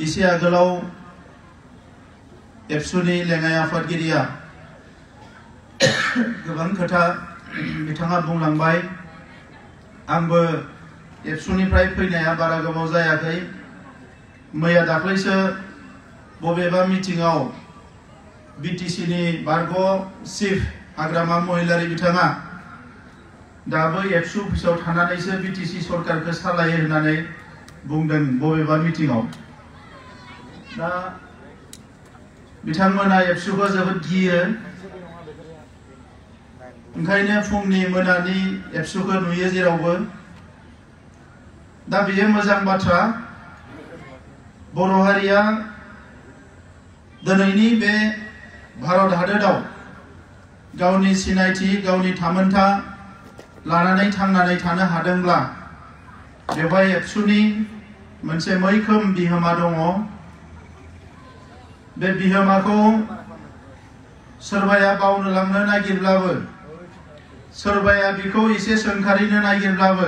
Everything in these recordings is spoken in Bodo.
इसे आगोलाव एबसुनि लेङाइ आफादगिरिया गोबां खोथा बिथाङा बुंलांबाय। आंबो एबसुनिफ्राय फैनाया बारा गोबाव जायाखै। मैया दाख्लैसो बबेबा मिटिंआव बिटिसिनि बारग' चिफ हाग्रामा महिलारी बिथाङा दाबो एबसु अफिसाव थानानैसो बिटिसि सरकारखौ सालायो होननानै बुंदों बबेबा मिटिंआव। दा बिथांमोना एबसुखौ जोबोद गियो। ओंखायनो फुंनि मोनानि एबसुखौ नुयो जेरावबो। दा बेयो मोजां बाथ्रा। बर' हारिया दिनैनि बे भारत हादोराव गावनि सिनायथि गावनि थामोनथा लानानै थांनानै थानो हादोंब्ला बेवहाय एबसुनि मोनसे मैखोम बिहोमा दङ। बे बिहोमाखौ सोरबाया बावनो लांनो नागिरब्लाबो, सोरबाया बिखौ एसे सोंखारिनो नागिरब्लाबो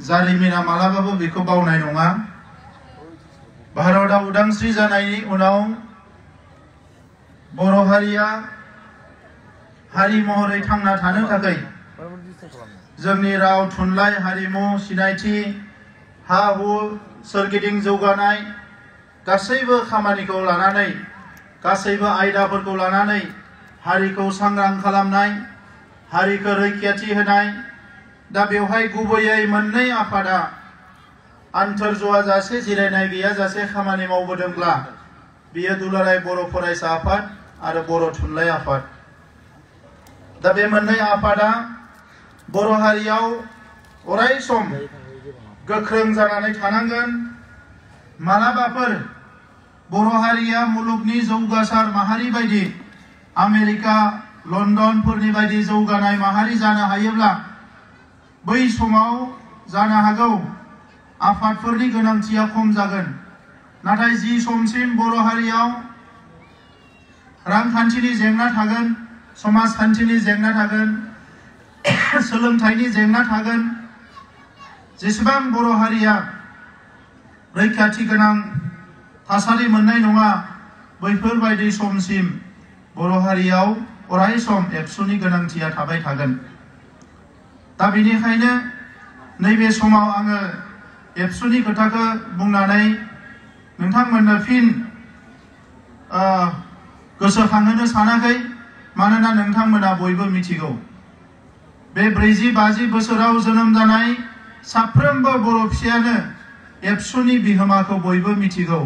जारिमिना मालाबाबो बेखौ बावनाय नङा। भारतआ उदांस्रि जानायनि उनाव बर' हारिया हारि महरै थांना थानो थाखाय जोंनि राव थुनलाइ हारिमु सिनायथि हा हु सोरगिदिं जौगानाय गासैबो खामानिखौ लानानै गासैबो आयदाफोरखौ लानानै हारिखौ सांग्रां खालामनाय, हारिखौ रैखाथि होनाय। दा बेवहाय गुबैयै मोननै आफादा आन्थोर ज'आजासे जिरायनाय गैयाजासे खामानि मावबोदोंब्ला बेयो दुलाराय बर' फरायसा आफाद आरो बर' थुनलाइ आफाद। दा बे मोननै आफादा बर' हारियाव अराय सम गोख्रों जानानै थानांगोन। मालाबाफोर बर' हारिया मुलुगनि जौगासार माहारि बायदि आमेरिका लन्डनफोरनि बायदि जौगानाय माहारि जानो हायोब्ला बै समाव जानो हागौ आफादफोरनि गोनांथिया खम जागोन। नाथाय जि समसिम बर' हारियाव रांखान्थिनि जेंना थागोन, समाजखान्थिनि जेंना थागोन, सोलोंथाइनि जेंना थागोन, जेसेबां बर' हारिया रैखाथि गोनां थासारि मोननाय नङा, बैफोरबायदि समसिम बर' हारियाव अराय सम एबसुनि गोनांथिया थाबाय थागोन। दा बेनिखायनो नैबे समाव आङो एबसुनि खोथाखौ बुंनानै नोंथांमोननो फिन गोसोखांहोनो सानाखै। मानोना नोंथांमोना बयबो मिथिगौ बे 40-50 बोसोराव जोनोम जानाय साफ्रोमबो बर' फिसायानो एबसुनि बिहोमाखौ बयबो मिथिगौ।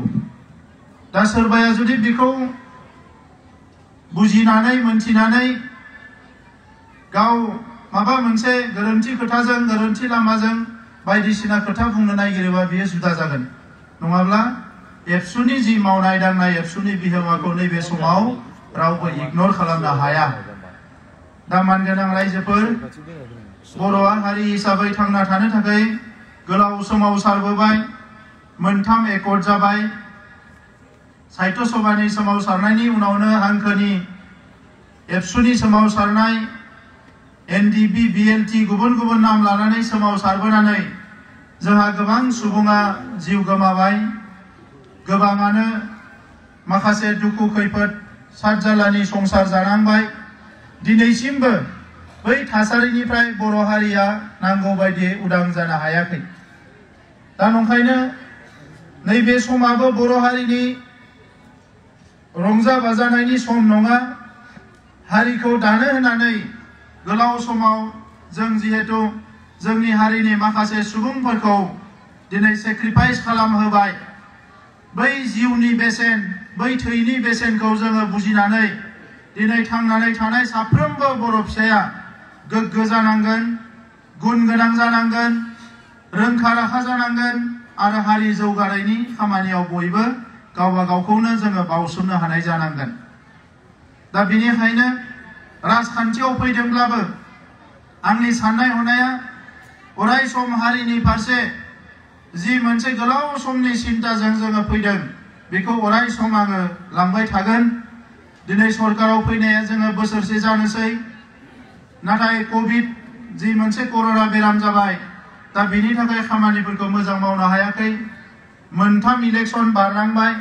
दा सोरबाया जुदि बेखौ बुजिनानै मोनथिनानै गाव माबा मोनसे गोरोन्थि खोथाजों गोरोन्थि लामाजों बायदिसिना खोथा बुंनो नागिरोबा बेयो जुदा जागोन। नङाब्ला एबसुनि जि मावनाय दांनाय एबसुनि बिहोमाखौ नैबे समाव रावबो इगनर खालामनो हाया। दा मानगोनां रायजोफोर, बर'आ हारि हिसाबै थांना थानो थाखाय गोलाव सोमावसारबोबाय। 3 एकर्ड जाबाय। साहित्य सभानि सोमावसारनायनि उनावनो हांखोनि एबसुनि सोमावसारनाय, एनडिबि बिएलटि गुबुन गुबुन नाम लानानै सोमावसारबोनानै जोंहा गोबां सुबुङा जिउ गोमाबाय। गोबाङानो माखासे दुखु खैफोद सातजालानि संसार जानांबाय। दिनैसिमबो बै थासारिनिफ्राय बर' हारिया नांगौ बायदियै उदां जानो हायाखै। दा नंखायनो नैबे समाबो बर' हारिनि रंजा बाजानायनि सम नङा। हारिखौ दानो होननानै गोलाव समाव जों जिहेतु जोंनि हारिनि माखासे सुबुंफोरखौ दिनै सेक्रिफाइस खालामहोबाय। बै जिउनि बेसेन, बै थैनि बेसेनखौ जोङो बुजिनानै दिनै थांनानै थानाय साफ्रोमबो बर' फिसाया गोग्गो जानांगोन, गुन गोनां जानांगोन, रोंखा राखा जानांगोन आरो हारि जौगानायनि खामानियाव बयबो गावबा गावखौनो जोङो बावसोमनो हानाय जानांगोन। दा बेनिखायनो राजखान्थियाव फैदोंब्लाबो आंनि साननाय हनाया अराय सम हारिनि फारसे जि मोनसे गोलाव समनि सिन्ताजों जोङो फैदों बेखौ अराय सम आङो लांबाय थागोन। दिनै सरकाराव फैनाया जोङो बोसोरसे जानोसै। नाथाय कभिड जि मोनसे कर'ना बेराम जाबाय, दा बेनि थाखाय खामानिफोरखौ मोजां मावनो हायाखै। मोनथाम इलेक्शन बारलांबाय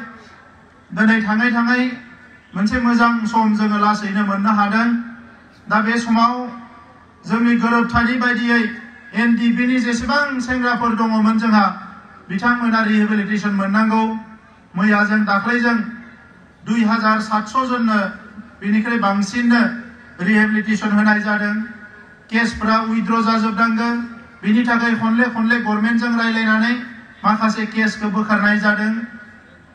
दिनै थाङै थाङै मोनसे मोजां सम जोङो लासैनो मोननो हादों दा बे समाव जोंनि गोरोबथानि बायदियै एनडिपिनि जेसेबां सेंग्राफोर दङमोन जोंहा बिथांमोना रिहेबिलिटेसन मोननांगौ मैया जों दाख्लैजों 2700 जननो बेनिख्रुइ बांसिननो रिहेबिलिटेसन होनाय जादों केसफोरा उइथड्र जाजोबनांगोन बिनि थाखाय खनले खनले गभर्नमेन्टजों रायलायनानै माखासे केसखौ बोखारनाय जादों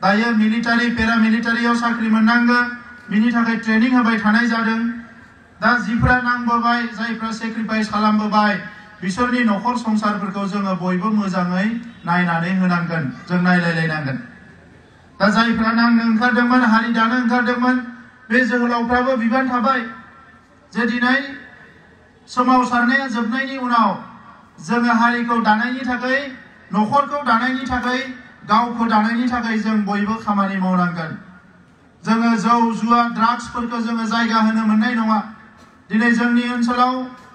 दायो मिलिटारि पेरामिलिटारियाव साख्रि मोननांगोन बिनि थाखाय ट्रेनिं होबाय थानाय जादों दा जिफोरा नांबोबाय जायफ्रा सेक्रिफाइस खालामबोबाय बिसोरनि नखर संसारफोरखौ जोङो बयबो मोजाङै नायनानै होनांगोन जों नायलायलायनांगोन दा जायफ्रा नांनो ओंखारदोंमोन हारि दानो ओंखारदोंमोन बे जोहोलावफ्राबो बिबान थाबाय जे दिनै सोमावसारनाया जोबनायनि उनाव जोङो हारिखौ दानायनि थाखाय नखरखौ दानायनि थाखाय गावखौ दानायनि थाखाय जों बयबो खामानि मावनांगोन जोङो जौ जुवा ड्राग्सफोरखौ जोङो जायगा होनो मोननाय नङा दिनै जोंनि ओनसोलाव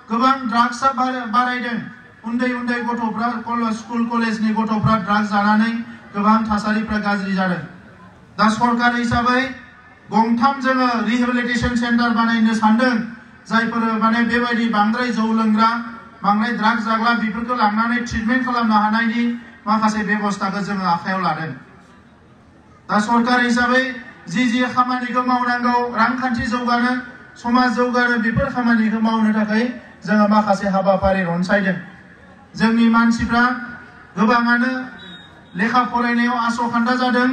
गोबां ड्राग्सआ बारायदों उन्दै उन्दै गथ'फ्रा स्कुल कलेजनि गथ'फ्रा ड्राग्स जानानै गोबां थासारिफ्रा गाज्रि जादों दा सरकार हिसाबै गंथाम जोङो रिहेबिलिटेसन सेन्टार बानायनो सानदों जायफोर माने बेबायदि बांद्राय जौ लोंग्रा बांद्राय ड्राग्स जाग्रा बेफोरखौ लांनानै ट्रिटमेन्ट खालामनो हानायनि माखासे बेबस्थाखौ जोङो आखायाव लादों दा सरकार हिसाबै जि खामानिखौ मावनांगौ रांखान्थि जौगानो समाज जौगानो बेफोर खामानिखौ मावनो थाखाय जोङो माखासे हाबाफारि रनसायदों जोंनि मानसिफ्रा गोबाङानो लेखा फरायनायाव आसखान्दा जादों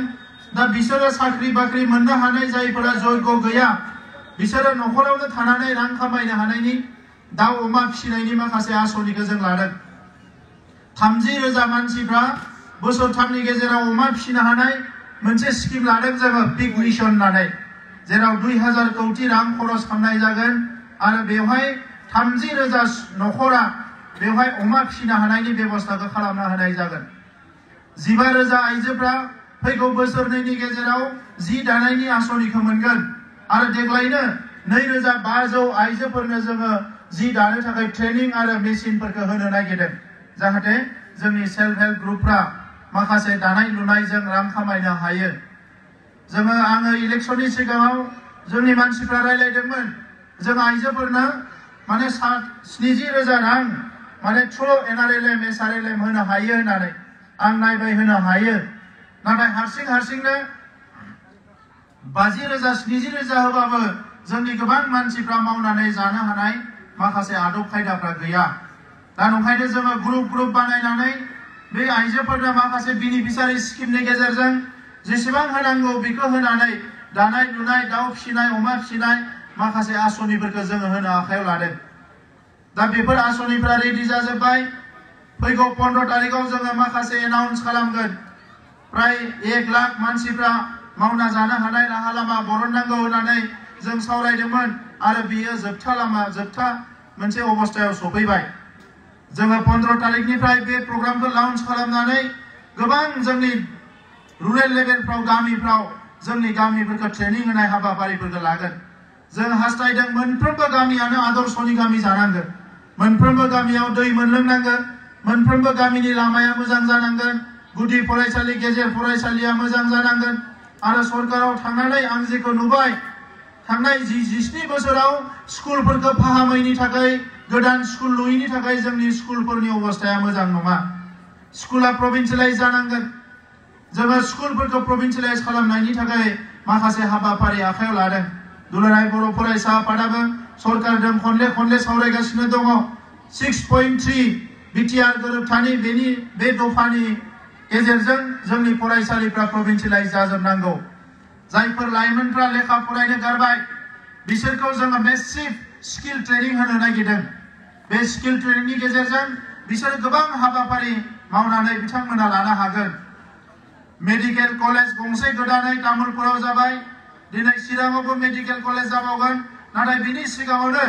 दा बिसोरो साख्रि बाख्रि मोननो हानाय जायफोरा जयग गैया बिसोरो नखरावनो थानानै रां खामायनो हानायनि दाउ अमा फिसिनायनि माखासे आसनिखौ जों लादों 30,000 मानसिफ्रा बोसोरथामनि गेजेराव अमा फिसिनो हानाय मोनसे स्किम लादों जोङो पिग मिशन होननानै जेराव 2000 कोटी रां खरस खालामनाय जागोन आरो बेवहाय 30,000 नखरा बेवहाय अमा फिसिनो हानायनि बेबस्थाखौ खालामना होनाय जागोन 15,000 आइजोफ्रा फैगौ बोसोरनैनि गेजेराव जि दानायनि आसनिखौ मोनगोन आरो देग्लायनो 2500 आइजोफोरनो जोङो जि दानो थाखाय ट्रेनिं आरो मेसिनफोरखौ होनो नागिरदों जाहाथे जोंनि सेल्फ हेल्प ग्रुपफ्रा माखासे दानाय लुनायजों रां खामायनो हायो जोङो आङो इलेक्शननि सिगाङाव जोंनि मानसिफ्रा रायलायदोंमोन जों आइजोफोरनो माने 70,000 रां माने थ्रु NRLM SRLM होनो हायो होननानै आं नायबाय होनो हायो नाथाय हारसिंनो 50,000 70,000 होबाबो जोंनि गोबां मानसिफ्रा मावनानै जानो हानाय माखासे आदब खायदाफ्रा गैया दा नंखायनो जोङो ग्रुप बानायनानै बे आइजोफोरनो माखासे बेनिफिसियारि स्किमनि गेजेरजों जेसेबां होनांगौ बेखौ होनानै दानाय लुनाय दाउ फिसिनाय अमा फिसिनाय माखासे आसनिफोरखौ जोङो होनो आखायाव लादों दा बेफोर आसनिफ्रा रेडि जाजोब्बाय फैगौ 15 तारिखआव जोङो माखासे एनाउन्स खालामगोन प्राय 1 लाख मानसिफ्रा मावना जानो हानाय राहा लामा बरननांगौ होननानै जों सावरायदोंमोन आरो बियो जोबथा मोनसे अबस्थायाव सफैबाय जोङो 15 तारिखनिफ्राय बे प्रग्रामखौ लॉन्च खालामनानै गोबां जोंनि रुरेल लेभेलफ्राव गामिफ्राव जोंनि गामिफोरखौ ट्रेनिं होनाय हाबाफारिफोरखौ लागोन जों हास्थायदों मोनफ्रोमबो गामियानो आदर्शनि गामि जानांगोन मोनफ्रोमबो गामियाव दै मोनलोंनांगोन मोनफ्रोमबो गामिनि लामाया मोजां जानांगोन गुदि फरायसालि गेजेर फरायसालिया मोजां जानांगोन आरो सरकाराव थांनानै आं जेखौ नुबाय थांनाय 17 बोसोराव स्कुलफोरखौ फाहामैनि थाखाय गोदान स्कुल लुयैनि थाखाय जोंनि स्कुलफोरनि अबस्थाया मोजां नङा स्कुला प्रभिन्सियेलाइज जानांगोन जोङो स्कुलफोरखौ प्रभिन्सियेलाइज खालामनायनि थाखाय माखासे हाबाफारि आखायाव लादों दुलाराय बर' फरायसा आफादाबो सरकारजों खनले सावरायगासिनो दङ 6.3 बिटिआर गोरोबथानि बे दफानि गेजेरजों जोंनि फरायसालिफ्रा प्रभिन्सियेलाइज जाजोबनांगौ जायफोर लाइमोनफ्रा लेखा फरायनो गारबाय बिसोरखौ जोङो मेसिभ स्किल ट्रेनिं होनो नागिरदों बे स्किल ट्रेनिंनि गेजेरजों बिसोर गोबां हाबाफारि मावनानै बिथांमोना लानो हागोन मेडिकेल कलेज गंसे गोदानै तामुलपुराव जाबाय दिनै चिराङावबो मेडिकेल कलेज जाबावगोन नाथाय बिनि सिगाङावनो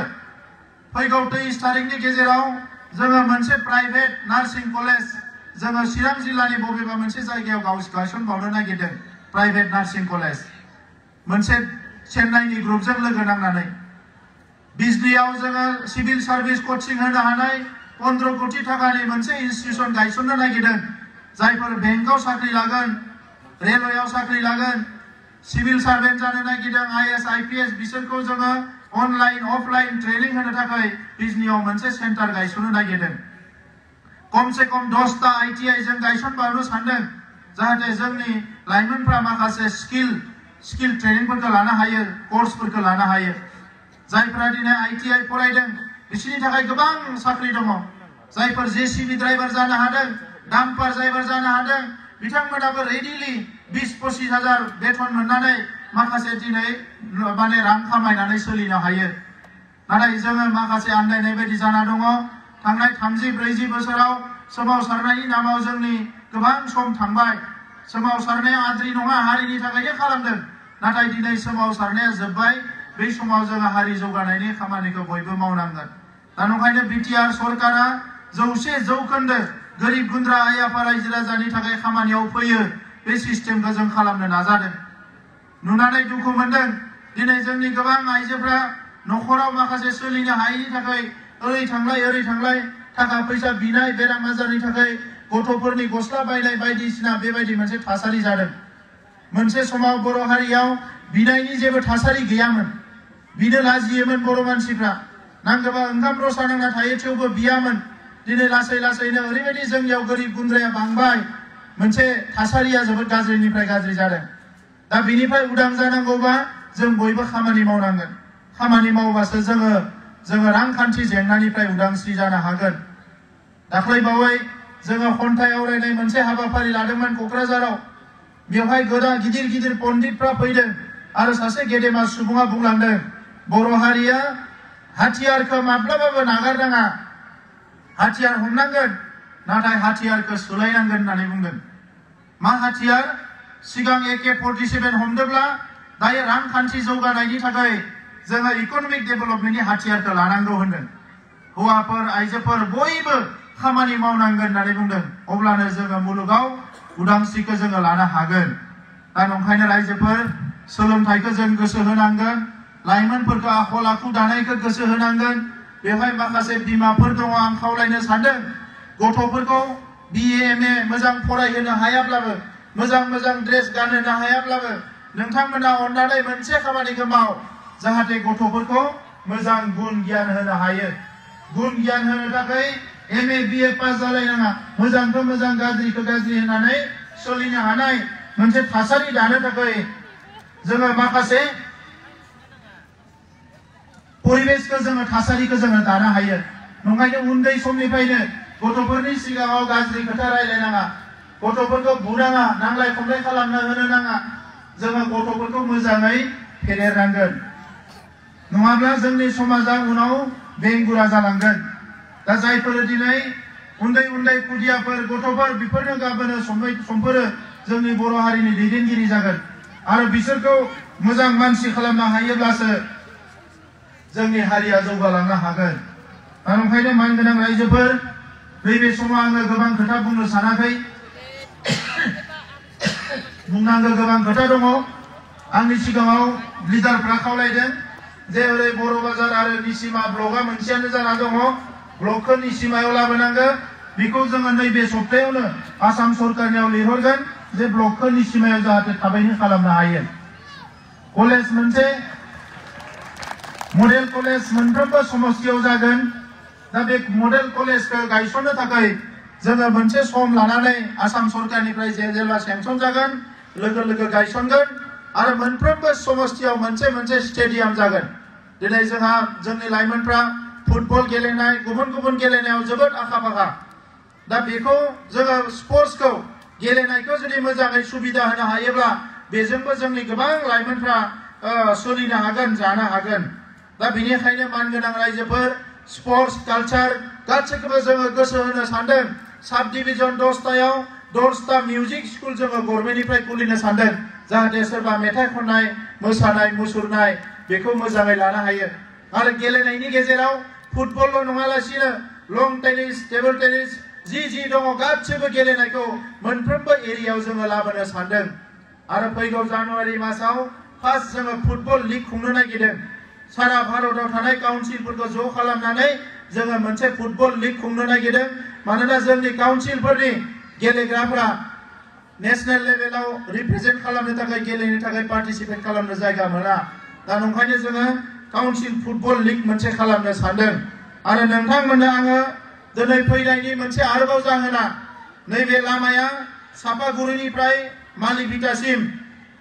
फैगौ 23 तारिखनि गेजेराव जोङो मोनसे प्राइभेट नार्सिं कलेज जोङो चिरां जिल्लानि बबेबा मोनसे जायगायाव गायसनबावनो नागिरदों प्राइभेट नार्सिं कलेज मोनसे चेन्नाइनि ग्रुपजों लोगो नांनानै बिजलीयाव जोङो सिभिल सार्भिस कोचिं होनो हानाय 15 कोटी थाखानि मोनसे इन्स्टिट्यूशन गायसननो नागिरदों जायफोर बेंकआव साख्रि लागोन रेलवेआव साख्रि लागोन सिविल सार्भेन्ट जानो नागिरदों IAS IPS बिसोरखौ जोङो अनलाइन अफलाइन ट्रेनिं होनो थाखाय बिजनीआव मोनसे सेन्टार गायसननो नागिरदों खमसे खम 10टा ITI जों गायसनबावनो सानदों जाहाथे जोंनि लाइमोनफ्रा माखासे स्किल ट्रेनिंफोरखौ लानो हायो कर्सफोरखौ लानो हायो जायफोरा दिनै ITI फरायदों बिसोरनि थाखाय गोबां साख्रि दङ जायफोर JCB ड्राइभार जानो हादों डाम्पार ड्राइभार जानो हादों बिथांमोनाबो रेडिलि 20-25 हाजार बेथन मोननानै माखासे दिनै माने रां खामायनानै सोलिनो हायो नाथाय जोङो माखासे आन्दायनाय बायदि जाना दङ थांनाय 30-40 बोसोराव सोमावसारनायनि नामाव जोंनि गोबां सम थांबाय सोमावसारनाया आद्रि नङा हारिनि थाखायनो खालामदों नाथाय दिनै सोमावसारनाया जोब्बाय बै समाव जोङो हारि जौगानायनि खामानिखौ बयबो मावनांगोन दा नंखायनो BTR सरकारा 100% गोरिब गुन्द्रा आइ आफा रायजो राजानि थाखाय खामानियाव फैयो बे सिस्टेमखौ जों खालामनो नाजादों नुनानै दुखु मोनदों दिनै जोंनि गोबां आइजोफ्रा न'खराव माखासे सोलिनो हायैनि थाखाय ओरै थांलाय थाखा फैसा बिनाय बेराम आजारनि थाखाय गथ'फोरनि गस्ला बायनाय बायदिसिना बेबायदि मोनसे थासारि जादों मोनसे समाव बर' हारियाव बिनायनि जेबो थासारि गैयामोन बिनो लाजियोमोन बर' मानसिफ्रा नांगौबा ओंखाम रसा नांना थायो थेवबो बियामोन दिनै लासैनो ओरैबायदि जोंनियाव गोरिब गुन्द्राया बांबाय मोनसे थासारिया जोबोद गाज्रिनिफ्राय गाज्रि जादों दा बिनिफ्राय उदां जानांगौबा जों बयबो खामानि मावनांगोन खामानि मावबासो जोङो रांखान्थि जेंनानिफ्राय उदांस्रि जानो हागोन दाख्लैबावै जोङो खन्थाइ आवरायनाय मोनसे हाबाफारि लादोंमोन क'क्राझाराव बेवहाय गिदिर पण्डितफ्रा फैदों आरो सासे गेदेमा सुबुङा बुंलांदों बर' हारिया हाथियारखौ माब्लाबाबो नागारनाङा हाथियार हमनांगोन नाथाय हाथियारखौ सोलायनांगोन होननानै बुंदों मा हाथियार सिगां AK-47 हमदोंब्ला दायो रांखान्थि जौगानायनि थाखाय जोङो इक'नमिक डेभेलपमेन्टनि हाथियारखौ लानांगौ होनदों हौवाफोर आइजोफोर बयबो खामानि मावनांगोन होननानै बुंदों अब्लानो जोङो मुलुगाव उदांस्रिखौ जोङो लानो हागोन दा नंखायनो रायजोफोर सोलोंथाइखौ जों गोसो होनांगोन लाइमोनफोरखौ आखल आखु दानायखौ गोसो होनांगोन बेवहाय माखासे बिमाफोर दङ आं खावलायनो सानदों गथ'फोरखौ BA MA मोजां फरायहोनो हायाब्लाबो मोजां ड्रेस गानहोनो हायाब्लाबो नोंथांमोना अननानै मोनसे खामानिखौ माव जाहाथे गथ'फोरखौ मोजां गुन गियान होनो हायो गुन गियान होनो थाखाय MA BA पास जालायनाङा मोजांखौ मोजां गाज्रिखौ गाज्रि होननानै सोलिनो हानाय मोनसे थासारि दानो थाखाय जोङो माखासे परिबेसखौ जोङो थासारिखौ जोङो दानो हायो नंखायनो उन्दै समनिफ्रायनो गथ'फोरनि सिगाङाव गाज्रि खोथा रायलायनाङा गथ'फोरखौ बुनाङा नांलाय खमलाय खालामनो होनो नाङा जोङो गथ'फोरखौ मोजाङै फेदेरनांगोन नङाब्ला जोंनि समाजा उनाव बेंगुरा जालांगोन दा जायफोर दिनै उन्दै खुदियाफोर गथ'फोर बेफोरनो गाबोनो समफोरो जोंनि बर' हारिनि दैदेनगिरि जागोन आरो बिसोरखौ मोजां मानसि खालामनो हायोब्लासो जोंनि हारिया जौगालांनो हागोन दा ओंखायनो मानगोनां रायजोफोर नैबे समाव आङो गोबां खोथा बुंनो सानाखै बुंनांगौ गोबां खोथा दङ आंनि सिगाङाव लिडारफ्रा खावलायदों जे ओरै बर' बाजार आरो निसिमा ब्लकआ मोनसेयानो जाना दङ ब्लकखौ निसिमायाव लाबोनांगौ बेखौ जोङो नैबे सप्तायावनो आसाम सरकारनियाव लिरहरगोन जे ब्लकखौ निसिमायाव जाहाथे थाबैनो खालामनो हायो कलेज मोनसे मडेल कलेज मोनफ्रोमबो समस्तियाव जागोन दा बे मडेल कलेजखौ गायसननो थाखाय जोङो मोनसे सम लानानै आसाम सरकारनिफ्राय जेब्ला सेंसन जागोन लोगो गायसनगोन आरो मोनफ्रोमबो समस्तियाव मोनसे स्टेडियाम जागोन दिनै जोंहा जोंनि लाइमोनफ्रा फुटबल गेलेनाय गुबुन गेलेनायाव जोबोद आखा फाखा दा बेखौ जोङो स्पर्ट्सखौ गेलेनायखौ जुदि मोजाङै सुबिदा होनो हायोब्ला बेजोंबो जोंनि गोबां लाइमोनफ्रा सोलिनो हागोन जानो हागोन दा बेनिखायनो मानगोनां रायजोफोर स्पर्ट्स कालचार गासैखौबो जोङो गोसो होनो सानदों साब डिभिजन 10टायाव 10टा मिउजिक स्कुल जोङो गभर्नमेन्टनिफ्राय खुलिनो सानदों जाहाथे सोरबा मेथाइ खननाय मोसानाय मुसुरनाय बेखौ मोजाङै लानो हायो आरो गेलेनायनि गेजेराव फुटबलल' नङालासिनो लं टेनिस टेबल टेनिस जी दङ गासैबो गेलेनायखौ मोनफ्रोमबो एरियायाव जोङो लाबोनो सानदों आरो फैगौ जानुवारि मासाव फार्स्ट जोङो फुटबल लीग खुंनो नागिरदों सारा भारताव थानाय काउन्सिलफोरखौ ज' खालामनानै जोङो मोनसे फुटबल लीग खुंनो नागिरदों मानोना जोंनि काउन्सिलफोरनि गेलेग्राफोरा नेशनेल लेभेलाव रिप्रेजेन्ट खालामनो थाखाय गेलेनो थाखाय पार्टिसिपेट खालामनो जायगा मोना दा नंखायनो जोङो काउन्सिल फुटबल लीग मोनसे खालामनो सानदों आरो नोंथांमोननो आङो दिनै फैनायनि मोनसे आरोबाव जाहोना नैबे लामाया सापागुरिनिफ्राय मालिभिटासिम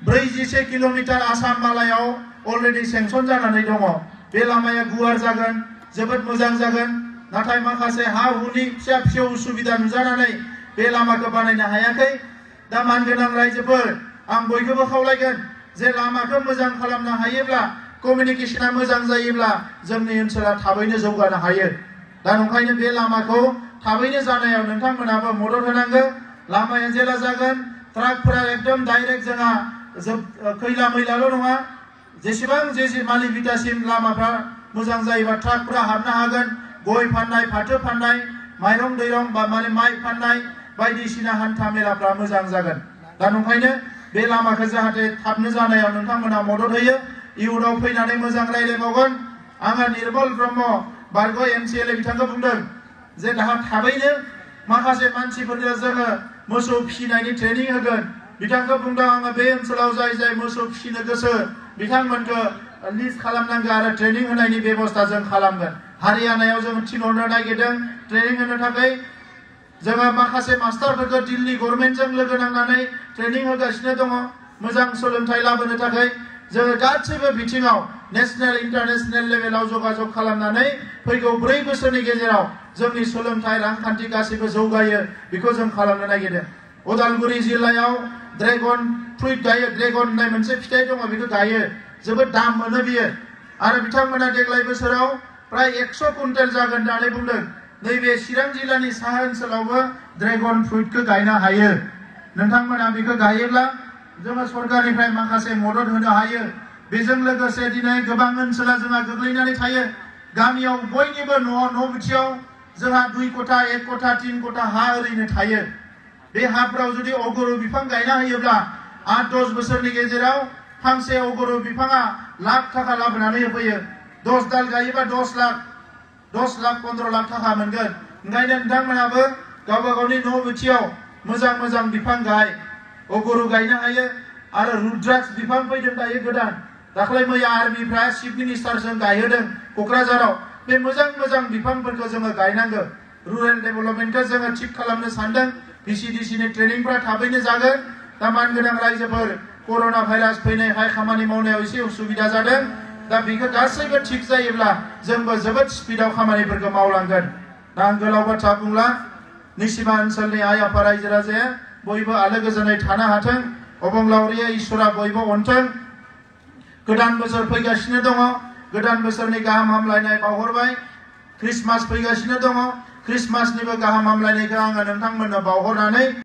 41 किल'मिटार आसाम मालायाव अलरेडि सेंसन जानानै दङ बे लामाया गुवार जागोन जोबोद मोजां जागोन नाथाय माखासे हा हुनि फिसा फिसौ उसुबिदा नुजानानै बे लामाखौ बानायनो हायाखै दा मानगोनां रायजोफोर आं बयखौबो खावलायगोन जे लामाखौ मोजां खालामनो हायोब्ला कमिउनिकेशना मोजां जायोब्ला जोंनि ओनसोला थाबैनो जौगानो हायो दा नंखायनो बे लामाखौ थाबैनो जानायाव नोंथांमोनाबो मदद होनांगौ लामाया जेला जागोन ट्राकफोरा एकदम डाइरेक्ट जोंहा खैला मैलाल' नङा जेसेबां जे मालिभिटासिम लामाफ्रा मोजां जायोबा ट्राकफोरा हाबनो हागोन गय फाननाय फाथो फाननाय माइरं दैरं बा माने माइ फाननाय बायदिसिना हान्था मेलाफ्रा मोजां जागोन दा नंखायनो बे लामाखौ जाहाथे थाबनो जानायाव नोंथांमोना मदद होयो इयुनाव फैनानै मोजां रायज्लायबावगोन आङो निर्मल ब्रह्म बारग' MCLA बिथांखौ बुंदों जे दाहा थाबैनो माखासे मानसिफोरनो जोङो मोसौ फिसिनायनि ट्रेनिं होगोन बिथांखौ बुंदों आङो बे ओनसोलाव जाय मोसौ फिसिनो गोसो बिथांमोनखौ लिस्ट खालामनांगौ आरो ट्रेनिं होनायनि बेबस्था जों खालामगोन हारियानायाव जों थिनहरनो नागिरदों ट्रेनिं होनो थाखाय जोङो माखासे मास्टारफोरखौ दिल्ली गभर्नमेन्टजों लोगो नांनानै ट्रेनिं होगासिनो दङ मोजां सोलोंथाइ लाबोनो थाखाय जोङो गासैबो बिथिङाव नेशनेल इन्टारनेशनेल लेभेलाव जगाजग खालामनानै फैगौ 4 बोसोरनि गेजेराव जोंनि सोलोंथाइ रांखान्थि गासैबो जौगायो बेखौ जों खालामनो नागिरदों उदालगुरि जिल्लायाव ड्रेगन फ्रुइट गायो ड्रेगन होननाय मोनसे फिथाइ दङ बेखौ गायो जोबोद दाम मोनो बियो आरो बिथांमोना देग्लाय बोसोराव प्राय 100 कुइन्टेल जागोन होननानै बुंदों नैबे चिरां जिल्लानि साहा ओनसोलावबो ड्रेगन फ्रुइटखौ गायनो हायो नोंथांमोना बेखौ गायोब्ला जोङो सरकारनिफ्राय माखासे मदद होनो हायो बेजों लोगोसे दिनै गोबां ओनसोला जोंहा गोग्लैनानै थायो गामियाव बयनिबो न' बिथियाव जोंहा 2 कथा 1 कथा 3 कथा हा ओरैनो थायो बे हाफोराव जुदि अगरु बिफां गायना होयोब्ला 8-10 बोसोरनि गेजेराव फांसे अगरु बिफाङा लाख थाखा लाबोनानै होफैयो 10 दाल गायोबा 10 लाख 15 लाख थाखा मोनगोन ओंखायनो नोंथांमोनाबो गावबा गावनि न' बिथियाव मोजां बिफां गाय अगरु गायनो हायो आरो रुद्राक्ष बिफां फैदों दायो गोदान दाख्लै मैया आर्मिफ्रा चिफ मिनिस्टारजों गायहोदों क'क्राझाराव बे मोजां बिफांफोरखौ जोङो गायनांगौ रुरेल डेभेलपमेन्टखौ जोङो थिक खालामनो सानदों VCDCनि ट्रेनिंफ्रा थाबैनो जागोन दा मानगोनां रायजोफोर कर'ना भाइरास फैनायखाय खामानि मावनायाव एसे उसुबिदा जादों दा बेखौ गासैबो थिक जायोब्ला जोंबो जोबोद स्पिडआव खामानिफोरखौ मावलांगोन दा आं गोलाव बाथ्रा बुंला निसिमा ओनसोलनि आइ आफा रायजो राजाया बयबो आलो गोजोनै थानो हाथों अबंलावरिया इसोरा बयबो अनथों गोदान बोसोर फैगासिनो दङ गोदान बोसोरनि गाहाम हामलायनाय बावहरबाय क्रिसमास फैगासिनो दङ क्रिसमासनिबो गाहाम हामलायनायखौ आङो नोंथांमोननो बावहरनानै